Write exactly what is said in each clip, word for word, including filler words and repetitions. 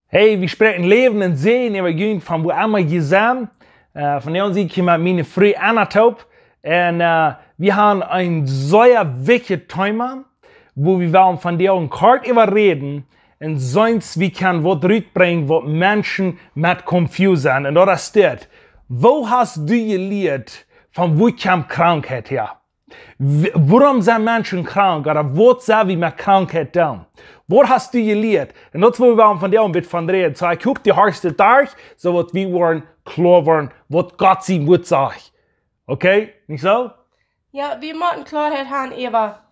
Hey, wie spräakjen Läwen un Säajen äwa junt von wua emma jie sent. Äh, vondoag sie ekj hia met miene Fru Anna toop. Un äh, wie haben een sea wichtjet Thema, wua wie wellen vondoag kort äwa räden. Un sonst wie kjennen waut rutbrinjen, waut Menschen met confused sent. Un daut es dit. Woo hast du jelieet, von wua kjemt Krankheit häa? W-, wuarom sent Menschen krank? Ooda waut sell wie met Krankheit doonen? Waut hast du jelieet? Un daut es wua wie wellen vondoag een bät von räden. Soo, ekj hop, du horchst daut derch, soo daut wie woaren kloa woaren, waut Gott sien Wuat sajcht. Okay? Nich soo? Jo, wie motten Kloaheit haben äwa,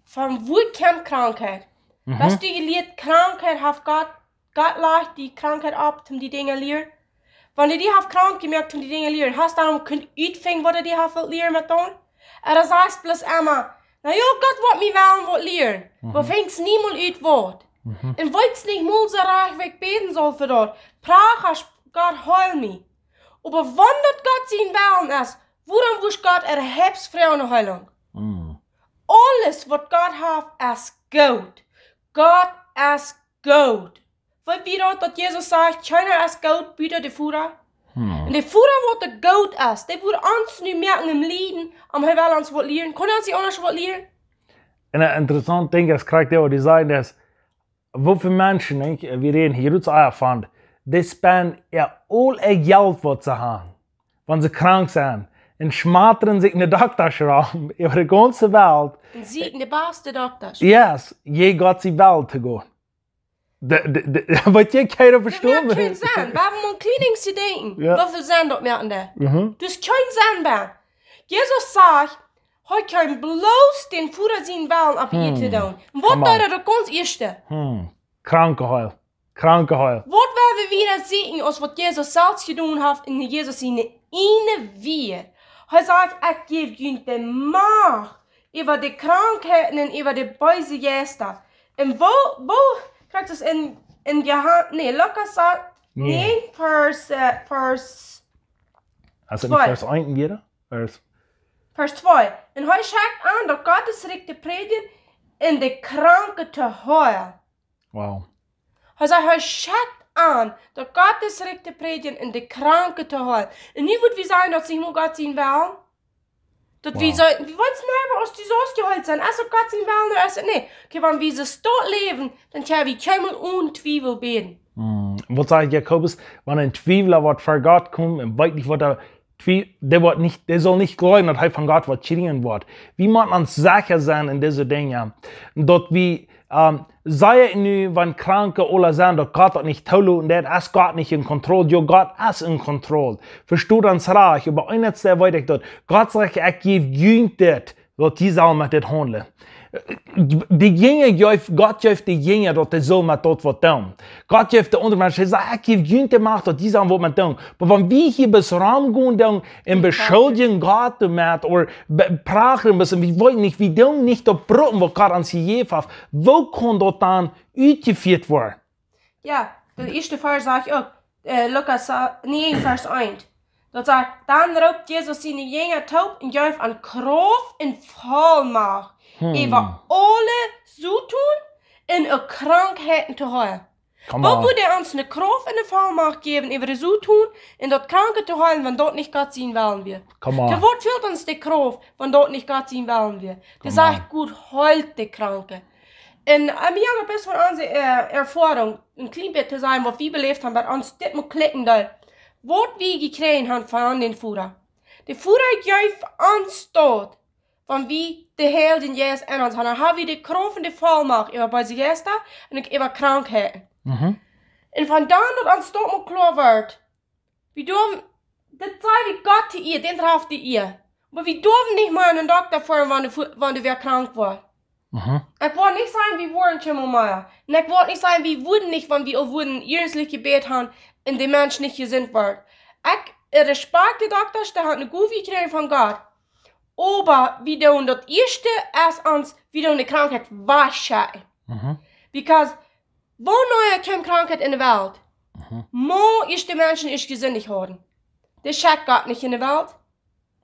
von wua kjemt Krankheit? Mhm. Hast du jelieet, Krankheit haft Gott, Gott lajcht die Krankheit opp, om die Dinja lieren? Wan hee die haft krank jemoakt, om die Dinja lieren, hast du dan kunt utfinjen, waut hee die haft wult lieren met doonen? Ooda sajchst bloos emma, na jo, Gott woat mie wellen waut lieren. Mhm. Oba finjst niemols ut waut. Mhm. Un weetst nich mol soo rajcht, woo ekj bäden saul fa daut. Prach aus Gott, heil mie. Oba wan daut Gott sien Wellen es, wuarom wurscht Gott erhebst froagen no Heilunk? Mm. Aules waut Gott haft es goot. Gott es goot. Weet wie daut, daut Jesus sajcht, kjeena es goot buta de Voda? Hmm. Un de Voda waut doa goot es, dee woat ons nu moaken em Läwen, om hee well ons waut lieren. Kaun hee ons nich aundasch waut lieren? Un een interessaunt Dinkj es, krakjt daut, waut du sajchst, es, woo väl Menschen, denkj, wie räden hia jrod von, dee spenden äa aul äa Jelt waut see haben, wan see krank sent, un schmatren sikj no Doktasch rom äwa de gaunze Welt. Un sieekjen de baste Doktasch. Yes, je Gott sien Wellen to gonen. De, de, de, waut je kjeena vestonen well. Daut moakt kjeen Senn. Wuarom mott Cleanings denkjen? Jo. Woo väl Senn daut moakt doa? Mhm. Daut es kjeen Senn bie. Jesus sajcht, hee kjeem bloos dän Voda sienen Wellen opp Ieed to doonen. Un waut deed hee daut gaunz ieeschte? Hmm. Kranke heelen. Kranke heelen. Waut woa wie wieda seenen aus waut Jesus selfst jedonen haft en Jesus siene ieejne Wieed? Hee sajcht, ekj jäw junt de Macht äwa de Krankheiten un äwa de beese Jeista. Un woo, woo kjricht daut en, en Johan-, nä, Lukas sajcht, nä, Varsch, äh, Varsch Es daut nich twee. Varsch eent wieda? Varsch Varsch twee. Un hee schekjt aun daut Gott sien Rikj to prädjen un de Kranke to heelen. Wow. Hee sajcht, hee schekjt aun daut Gott sien Rikj to prädjen un de Kranke to heelen. Un nu wudd wie sajen, daut es nich mol Gott sien Wellen. Daut wie soo, wie wellen selfst aus dee soo jeheelt sent. Es daut Gott sien Wellen ooda es daut nich? Okay, wan wie soo stoakj läwen, dan kjenn wie kjeenmol onen Twiewel bäden. Hm. Waut sajcht Jakobus? Wan een Twiewla woat ver Gott komen un weet nich waut hee twie-, dee woat nich, dee saul nich jleewen, daut hee von Gott waut kjrieen woat. Wie motten ons secha sennen en dise Dinja, daut wie, ähm, saj ekj nu, wan Kranke aula sent, daut Gott daut nich toloten deit, es Gott nich en Kontroll? Jo, Gott es en Kontroll. Vesto ons rajcht, oba eent es, weet ekj daut. Gott sajcht, ekj jäw junt dit, daut jie sellen met dit haundlen. De Jinja, jeef, Gott jeef de Jinja daut dee sullen met daut waut doonen. Gott jeef de aundre Menschen, hee sajcht, ekj jäw junt de Macht, daut jie sellen waut met doonen. Oba wan wie hia bloos romgonen doonen un beschuldjen Gott doamet, ooda be-, prachen bloos, un wie weeten nich, wie doonen nich daut brucken, waut Gott ons jejäft haft, woo kaun daut dan utjefieet woaren? Jo, de ieeschte Varsch sajcht uk, äh, Lukas, äh, näajen, Varsch eent. Daut sajcht, dan roopt Jesus siene Jinja toop un jeef an Krauft un Vollmacht äwa aule Soton un uk Krankheiten to heelen. Come on. Woo wudd hee ons ne Krauft un ne Vollmacht jäwen äwa de Soton un daut Kranke to heelen, wan daut nich Gott sien Wellen wia? Come on. Doa woat fält ons de Krauft, wan daut nich Gott sien Wellen wia. Dee sajcht, Gott heelt de Kranke. Un, äh, wie haben bloos von onse, äh, Erfoarunk een kjlien bät to sajen, waut wie beläft haben, waut ons dit mol kjlikjen deed. Waut wie jekjräajen haben von dän Voda. De Voda jeef ons daut, wan wie de Heilje Jeist en ons haben, dan haben wie de Krauft un de Vollmacht äwa beese Jeista un uk äwa Krankheiten. Mhm. Un von dan daut ons daut mol kloa woat, wie doonen, daut saj wie Gott to Ea, dän draf to Ea. Oba wie doonen nich mea no dän Dokta foaren, wan de Fu-, wan de wäa krank woat. Mhm. Ekj woa nich sajen, wie woaren kjeenmol mea. Un ekj woa nich sajen, wie wudden nich, wan wie aul wudden iernstlich jebät haben un de Mensch nich jesunt woat. Ekj, äh, respakjt de Doktasch, dee haben ne Gow jekjräajen von Gott. Oba wie doonen daut ieeschte es ons, wie doonen de Krankheit wajchschekjen. Mhm. Because woo no kjeem Krankheit en de Welt? Mhm. Mau ieescht de Menschen ieescht jesundicht hauden. Dee schekjt Gott nich en de Welt.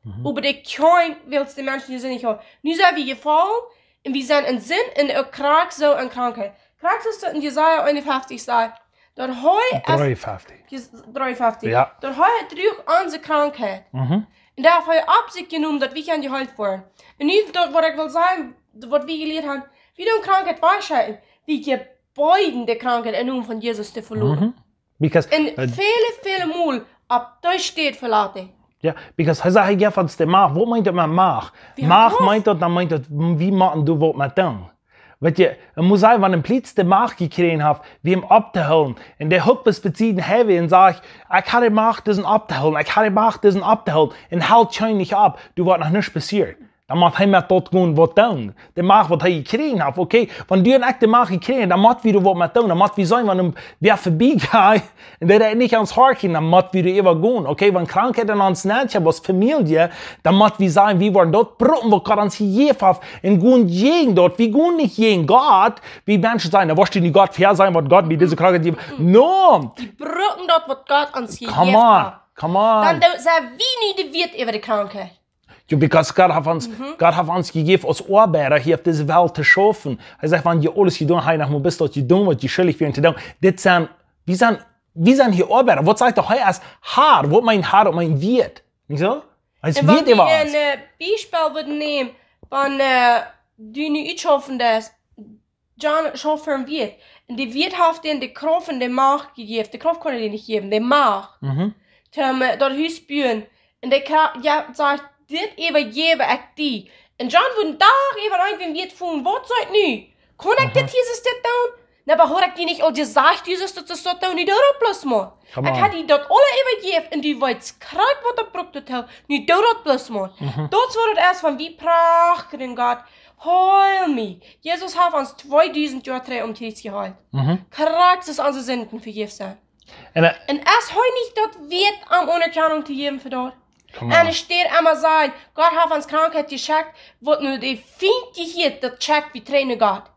Mhm. Oba dee kjeem, wiels de Menschen jesundicht hauden. Nu sent wie jefollen un wie sent en Sind un uk krakjt soo en Krankheit. Krakjt soo aus en Jesaja eenunfeftich sajcht, Daut hee es, dree feftig. Jes-, dree feftig. Jo. Daut hee droag onse Krankheit. Mhm. Un doafäa opp sikj jenomen, daut wie kjennen jeheelt woaren. Un nu, daut, waut ekj well sajen, waut wie jelieet haben, wie doonen Krankheit wajchschekjen. Wie jebäden de Krankheit em Nomen von Jesus to veloten. Mhm. Because, un, äh, väle, väle Mol opp dee Städ veloten. Jo, because hee sajcht, hee jeft ons de Macht. Waut meent daut met Macht? Wie haben Macht Kraft. Meent daut, dan meent daut, wie motten doa waut met doonen. Weetst, et mott sennen, wan een Plietz de Macht jekjräajen haft, wie am opptohoolen. Un dee hoolt bie siene Hecht un sajcht, ekj hab de Macht, disen opptohoolen. Ekj hab de Macht, disen opptohoolen. Un helt kjeen nich opp. Doa woat noch nuscht passieren. Dan mott hee met daut gonen waut doonen. De Macht waut hee jekjräajen haft, okay? Wan du un ekj de Macht jekjräajen, dan mott wie doa waut met doonen. Dan mott wie sennen, wan wäa verbie jeit, un dee deit nich aun ons horchen, dan mott wie doa äwa gonen, okay? Wan Krankheit en ons nenn kjemt aus Famielje, dan mott wie sajen, wie woaren daut brucken, waut Gott ons jejäft haft. Un gonen jäajen daut, wie gonen nich jäajen Gott, wie Menschen sajen, dan woascht du nich Gott väasajen, waut Gott bie dise Krankheit jeft. No! Wie brucken daut, waut Gott ons jejäft haft. Come on, come on. Dan doo-, sent wie nich de Wieet äwa de Krankheit. Jo, because Gott haft ons, mhm, Gott haft ons jejäft aus Oabeida hia opp dise Welt to schaufen. Hee sajcht, wan jie aules jedonen haben, dan mott jie daut jedonen, waut jie schuldich wieren to doonen. Dit sent, wie sent, wie sent hia Oabeida. Waut sajcht daut hee aus Herr? Waut meent Herr un meent Wieet? Nich soo? Hee es Wieet äwa ons. Un wan wie een, äh, Biespel wudden nämen von, äh, dee nu utschaufen es, John schauft fa een Wieet. Un de Wieet haft am de Krauft un de Macht jejäft. De Krauft kaun hee nich jäwen, de Macht. Mhm. Toom, äh, daut Hus buen. Un de Kra-, jo, sajcht, dit äwajäw ekj die. Un John wudd een Dach äwa een Wieet froagen, waut saul ekj nu? Kaun ekj dit, mhm, Jesus, dit doonen? Na, oba haud ekj die nich aul jesajcht, Jesus, daut es daut doonen, nu doo daut bloos mol. Come on. Ekj hab die daut aule äwajäft un du weetst krakjt, waut daut brukt to doonen. Nu doo daut bloos mol. Mhm. Daut es waut et es, wan wie prachten, Gott, heil mie. Jesus haft ons tweedusent Joa trigj aum Kjriez jeheelt. Mhm. Krakjt soo aus onse Sinden vejäft sent. Un, äh, un es hee nich daut wieet, am Aunerkjanunk to jäwen fa daut? Come on. Un ekj hia emma sajen, Gott haft ons Krankheit jeschekjt, waut nu de Fient jehieet, daut schekjt wie trigj no Gott.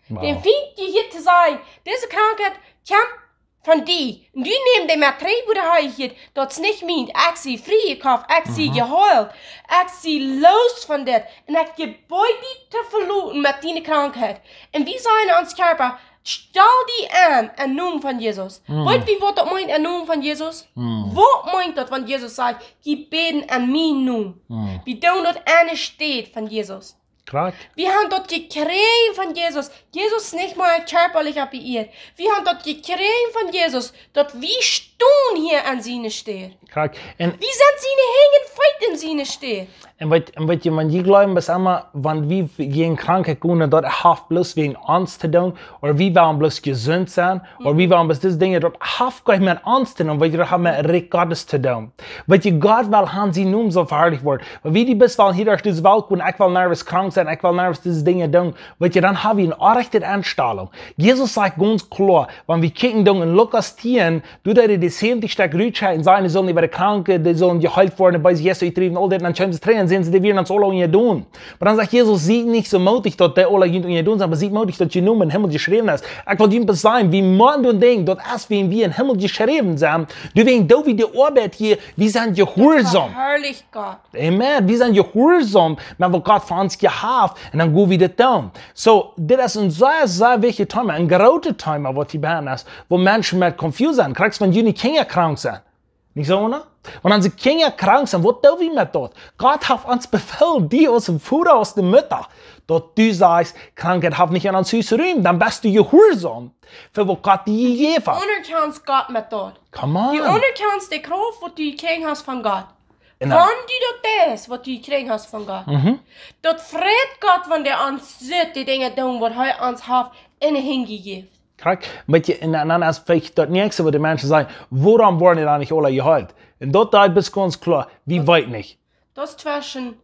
Wow. De Fient jehieet to sajen, dise Krankheit kjemt von die. Un du nämst dee met trigj, wua hee jehieet, daut es nich mien. Ekj sie frie jekoft, ekj sie, mhm, jeheelt, ekj sie loos von dit. Un ekj jebäd die to veloten met diene Krankheit. Un wie sajen ons Kjarpa, stal die aun, em Nomen von Jesus. Mm. Weetst du, waut daut meent, em Nomen von Jesus? Mm. Waut meent daut, wan Jesus sajcht, jie bäden en mienen Nomen? Mm. Wie doonen daut enne Städ von Jesus. Krakjt. Wie haben daut jekjräajen von Jesus. Jesus es nich mea kjarpalich opp de Ieed. Wie haben daut jekjräajen von Jesus, daut wie stonen hia aun siene Städ. Krakjt. Un wie sent siene Henj un Feet en siene Städ. Un weetst, un weetst du, wan jie jleewen, bat emma, wan wie jäajen Krankheit gonen, daut haft bloos wäajen ons to doonen, ooda wie wellen bloos jesunt sennen, ooda wie wellen bloos dise Dinja, daut haft goanich met ons to doonen, weetst du, daut haft met Rikj Gottes to doonen. Weetst du, Gott well haben, sien Nomen saul veharlicht woaren. Wan wie die bloos wellen hia derch dise Welt gonen, ekj well nuscht krank sennen, ekj well nuscht dise Dinja doonen, weetst du, dan haben wie eene orrajchte Enstalunk. Jesus sajcht gaunz kloa, wan wie kjikjen doonen en Lukas tieen, doa deed hee de säwentich Stekj rutschekjen un säd, dee sullen äwa de Kranke, dee sullen jeheelt woaren, de beese Jeista utdriewen, aul dit, un dan kjeemen see trigj un säden see, dee wieren ons aula unjedonen. Oba dan sajcht Jesus, siet nich soo moodich, daut dee aula junt unjedonen sent, oba siet moodich, daut jun Nomen em Himmel jeschräwen es. Ekj well junt bloos sajen, wie motten doonen, daut es, wan wie em Himmel jeschräwen sent, doawäajen doo wie de Oabeit hia, wie sent jehuarsom. Daut veharlicht Gott. Amen. Wie sent jehuarsom, mau waut Gott fa ons jehaft, un dan go wie dit doonen. So, dit es een sea, sea wichtjet Thema, een grootet Thema, waut hia bie ons es, wua Menschen met confused sent. Krakjt wan june Kjinja krank sent. Nich soo, ne? Wan onse Kjinja krank sent, waut doo wie met daut? Gott haft ons befält, die aus een Voda, aus de Mutta, daut du sajchst, Krankheit haft nich en ons Hus Rum, dan best du jehuarsom fa waut Gott die jejäft haft. Du aunerkjanst Gott met daut. Come on. Du aunerkjanst de Krauft, waut du jekjräajen hast von Gott. Genau. Wan du daut deist, waut du jekjräajen hast von Gott. Mhm. Daut freit Gott, wan hee ons sitt, de Dinja doonen, waut hee ons haft en de Henj jejäft. Krakjt. Weetst du, un, un dan es veleicht daut näakjste, waut de Menschen sajen, wuarom woaren dee dan nich aula jeheelt? Un daut, daut es gaunz kloa, wie weeten nich. Daut es tweschen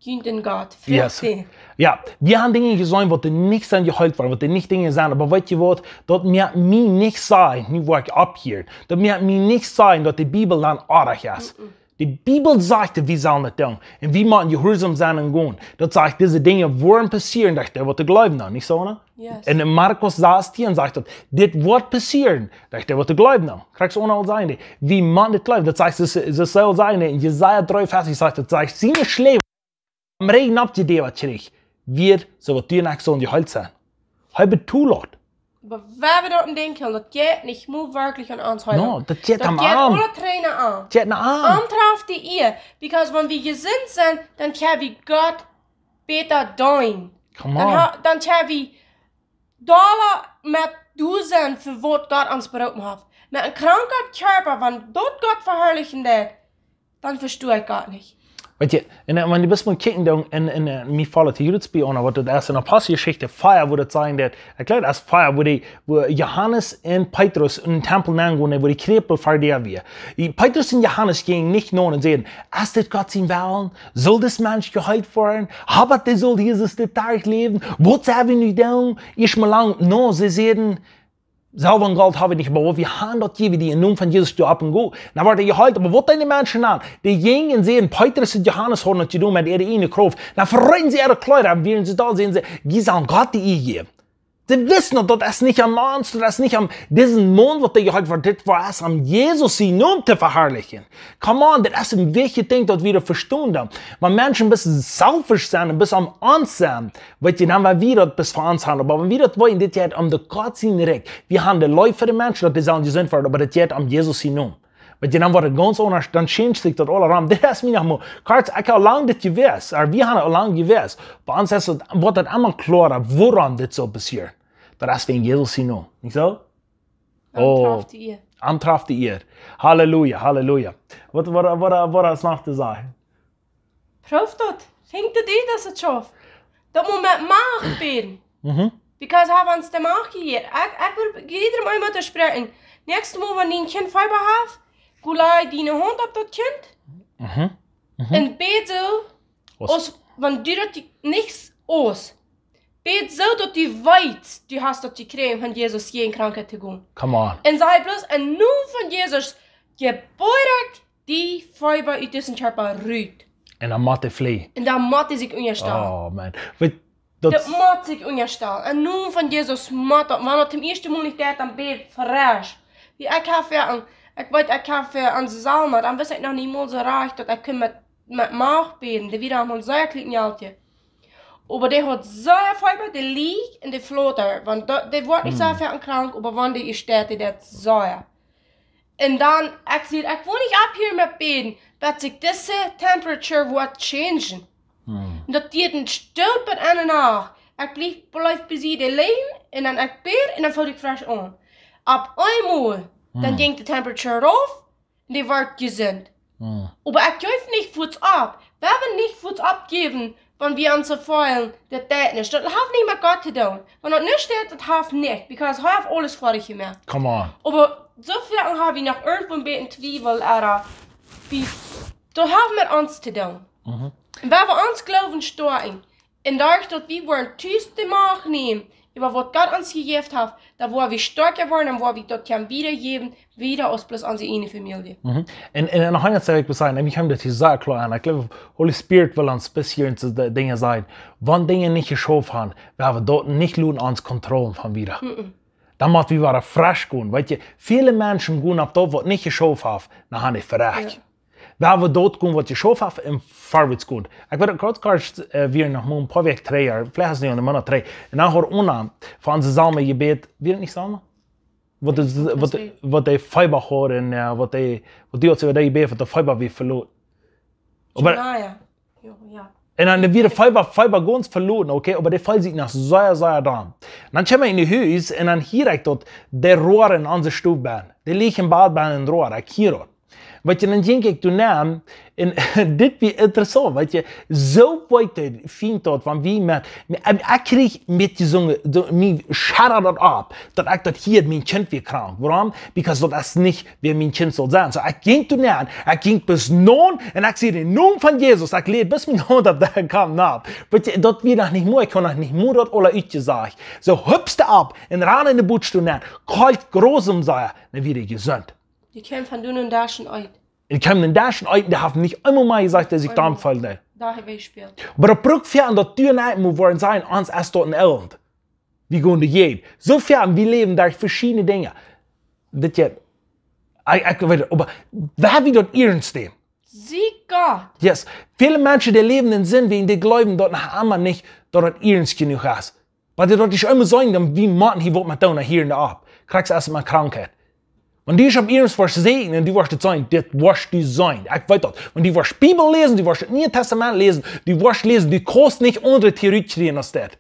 junt un Gott. Yes. Froag dee. Jo, wie haben Dinja jeseenen, waut nich sent jeheelt worden, waut nich Dinja sent. Oba weetst du waut? Daut moakt mie nich sajen, nu woa ekj opphieren. Daut moakt mie nich sajen, daut de Bibel dan oajch es. Mm-mm. De Bibel sajcht, wie sellen daut doonen. Un wie motten jehuarsom sennen un gonen. Daut sajcht, dise Dinja woaren passieren, daut dee waut jleewen dan, nich soo, ne? Yes. Un en Markus sastieen sajcht daut, dit woat passieren, daut dee waut jleewen dan. Krakjt soo aul sajen dee, wie motten dit jleewen. Daut sajcht, see, see sellen sajen, en Jesaja dree Varsch sajcht daut, sajcht, siene Schläag, am Rigjen oppjedoaft kjrieech, wia soo waut du un ekj sullen jeheelt sennen. Hee betolt daut. Oba wan wie daut en Denkj hoolen, daut jeit nich mol werkjlich aun ons Heilaunt. No, daut jeit aun am. Daut jeit aun de Tränen aun. Jeit aun am. Am traft de Ea. Because wan wie jesunt sent, dan kjenn wie Gott bäta deenen. Come on. Dan ha-, dan kjenn wie dolla met doa sennen fa waut Gott ons beroopen haft. Met een kranken Kjarpa, wan daut Gott veharlichen deit, dan vesto ekj Gott nich. Weetst, un, äh, wan du best mol kjikjen dan, un, un, äh, mie foll et hia rut bie aun, waut daut es en Aposteljeschicht vea, woo daut sajcht daut, ekj jleew daut es vea, woo dee, woo Johanes un Petrus en Tempel nengonen, woo de Kjräpel ver dee wia. Dee Petrus un Johanes jinjen nich no un säden: "Es dit Gott sien Wellen? Saul dis Mensch jeheelt woaren? Hab ekj, dee saul Jesus dit Dach läwen? Waut sell wie nu doonen?" Ieescht mol lang, no, see säden: "Selwa un Golt hab wie nich, oba waut wie haben, daut jäw wie die em Nomen von Jesus, sto opp un go." Dan wort hee jeheelt, oba waut deeden de Menschen dan? Dee jinjen un säden: "Petrus un Johanes haben daut jedonen met äare ieejne Krauft." Dan vereeten see äare Kjleeda, wieren see doll, säden see: "Wie sellen Gott de Ea jäwen." See wisten daut, daut es nich aun ons, daut es nich aun disen Maun, waut dee jeheelt wort, dit wia es om Jesus sienen Nomen to veharlichen. Come on, daut es een wichtjet Dinkj, daut wie daut vestonen dan. Wan Menschen een bät selfish sent, een bät aun ons sent, weetst, dan woa wie daut bloos fa ons haben. Oba wan wie daut wellen, dit jeit om daut Gott sien Rikj. Wie haben de Leew fa de Menschen, daut dee sellen jesunt woaren, oba daut jeit om Jesus sienen Nomen. Weetst, dan woat et gaunz aundasch, dan change sikj daut aula rom. Dit es mie noch mol, kort, ekj hab aul lang dit jewist, oba wie haben aul lang jewist. Bie ons es et, woat et emma kloara, wuarom dit soo passieren. Daut es wäajen Jesus sienen Nomen, nich soo? Am traft de Ea. Am traft de Ea. Halleluja, halleluja. Waut, waut, waut, waut es noch to sajen? Proow daut. Finj daut ut, daut et schauft. Daut mott met Macht bäden. Mhm. Because hee haft ons de Macht jejäft. Ekj, ekj well jiedrem eemol to spräakjen. Näakjstet Mol, wan dien Kjint Feeba haft, go laj diene Haunt opp daut Kjint. Mhm. Mhm. Un bäd soo, aus wan du daut nich aus. Bäd soo, daut du weetst, du hast daut jekjräajen von Jesus, jäajen Krankheit to gonen. Come on. Un saj bloos, em Nomen von Jesus, jebäa ekj dee Feeba ut disen Kjarpa rut. Un dan mott dee fleejen. Un dan mott dee sikj unjastalen. Oh, man. Weetst, daut mott sikj unjastalen. Em Nomen von Jesus mott daut, wan daut toom ieeschten Mol nich jeit, dan bäd fresch. Wie ekj hab fa een, ekj weet, ekj hab fa een Salma, dan wist ekj noch nich mol soo rajcht, daut ekj kunn met, met Macht bäden. Dee wia dan een sea kjlien Jeltje. Oba dee haud sea Feeba, dee leet un dee flautad. Wan daut, dee woat nich sea foaken krank, oba wan dee es, deit dee daut sea. Un dan, ekj säd, ekj well nich opphieren met bäden, bat sikj dise temperature woat changen. Hmm. Un daut diat een Stoot bat aun de Nacht. Ekj bleef, bleef bie see lijen un dan ekj bäd un dan funk ekj fresch aun. Opp eemol, dan jinkj de temperature rauf un dee wort jesunt. Hmm. Oba ekj jeef nich fuaz opp. Wie haben nich fuaz oppjejäft, wan wie ons soo feelen, daut deit nuscht. Daut haft nuscht met Gott to doonen. Wan daut nich deit, daut haft nuscht, because hee haft aules foadich jemoakt. Come on. Oba soo foaken hab wie noch irjentwoo een bät Twiewel, oba wie, daut haft met ons to doonen. Mhm. Un wan wie ons Gloowen stoakjen, un doaderch daut wie woaren tus de Macht nämen, äwa waut Gott ons jejäft haft, dan woa wie stoakja woaren un woa wie daut kjennen wiedajäwen, wieda aus bloos onse ieejne Famielje. Mhm. Un, un, un noch eent well ekj sajen, un ekj hab daut hia sea kloa aun. Ekj jleew, Holy Spirit well ons een bät hia en de Dinja sajen. Wan Dinja nich jeschauft haben, woa wie daut nich loten ons kontrollieren von wieda. Mhm. Dan mott wie wada fresch gonen. Weetst, väle Menschen gonen opp daut, waut nich jeschauft haft, dan haben dee verecht. Jo. Woa wie daut gonen, waut jeschauft haft, un verwoats gonen. Ekj weet, kort, kort, äh, wia noch mol een poa Wäakj trigj, veleicht es et nich een Moonat trigj. Un dan haud eena von onse Salma jebät, wia et nich Salma? Waut dee, waut dee, waut dee Feeba haud un, äh, waut dee, waut dee haud, see haud jebät, waut de Feeba wia veloten. Oba Janaya. Jo, jo. Un dan wia de Feeba, Feeba gaunz veloten, okay, oba dee feeld sikj noch sea, sea dan. Dan kjeem ekj en daut Hus un dan hieed ekj daut, dee roaren en onse Stow bennen. Dee leejen bad bennen en roaren, ekj hieed daut. Weetst, dan jinkj ekj doa nenn, un dit wia interessaunt, weetst, soo wiet daut, finj daut, wan wie met, ekj, ekj kjrieech met jesungen, mie schadad daut opp, daut ekj daut hieed, mien Kjint wia krank. Wuarom? Because daut es nich, woo mien Kjint saul sennen. Soo, ekj jinkj doa nenn, ekj jinkj bat no, un ekj säd: "En Nomen von Jesus," ekj läd bat miene Haunt opp de Kamm nopp. Weetst, daut wia noch nich mol, ekj haud noch nich mol daut aula utjesajcht. Soo, hupst opp, un ran en de Bad nenn, kolt, grausom, saj ekj, dan wia ekj jesunt. Dee kjeem von doa en daut Eeten. Dee kjeem en daut Eeten, dee haft nich eemol mea jesajcht, daut ekj doa feeld. Daut haft wee jespeelt. Oba daut brukt väl aun daut Deel nich mea woaren sennen, ons es daut een Elend. Wie gonen doa jäajen. Soo väl, wie läwen derch veschiedne Dinja. Dit je, ekj, ekj weet, oba woa wie daut iernst nämen? Sieekj Gott. Yes. Väle Menschen, dee läwen en Sind, wiels dee jleewen daut noch emma nich, daut et iernst jenuach es. Wan du daut nich emma seenen, dan wie motten hia waut met doonen hia en de App. Krakjt aus met Krankheit. Wan du opp irjentwaut woascht seenen un du woascht daut seenen, dit woascht du seenen. Ekj weet daut. Wan du woascht Bibel läsen, du woascht daut Niee Tastament läsen, du woascht läsen, du kaust nich aundre Theorie kjrieen aus dit.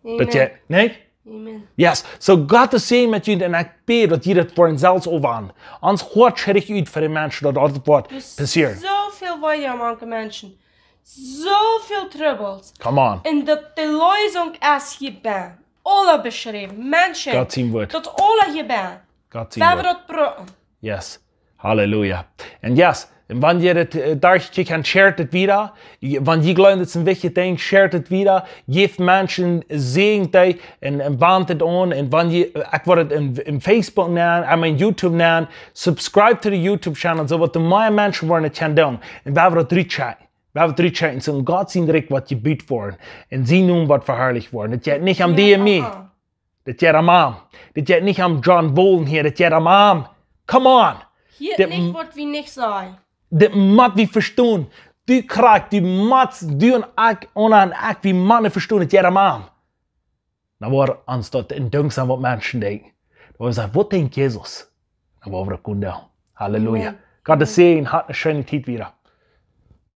Amen. Nä? Amen. Yes. So Gott es Säajen met junt un ekj bäd daut jie daut fa junt selfst aunwenjen. Ons Hoat schekj ut fa de Menschen daut daut woat passieren. Soo väl Wee mank de Menschen. Soo väl Trubbels. Come on. Un daut de Leesunk es hia benn. Aula beschräwen. Menschen. Gott sien Wuat. Daut aula hia benn. Gott sien Wuat. Wie woaren daut brucken. Yes. Halleluja. Un yes, un wan jie daut, äh, doa kjikjen, sharet daut wieda. Wan jie jleewen, daut es een wichtjet Dinkj, sharet daut wieda. Jeft Menschen, säajent dee un, un wenjt daut aun. Un wan jie, äh, ekj woa daut en, en Facebook nämen, ekj meen YouTube nämen, subscribe to de YouTube channel, soo daut de mea Menschen woaren daut kjennen doonen. Un wie woaren daut rutschekjen. Wie woaren daut rutschekjen, soo Gott sien Rikj woat jebut woaren. Un sien Nomen woat veharlicht woaren. Daut jeit nich om die un mie. Daut jeit om am. Daut jeit nich om John Wollen hia, daut jeit om am. Come on. Hia nich waut wie nich sajen. Daut mott wie vestonen. Du krakjt, du motst, du un ekj, un ekj, wie motten vestonen, daut jeit om am. Dan woat ons daut een Dinkj sennen waut Menschen denkjen. Dan woa wie sajen, waut denkjt Jesus? Dan woa wie daut goot doonen. Halleluja. Amen. Gott sien Säajen, habt eene scheene Tiet wieda.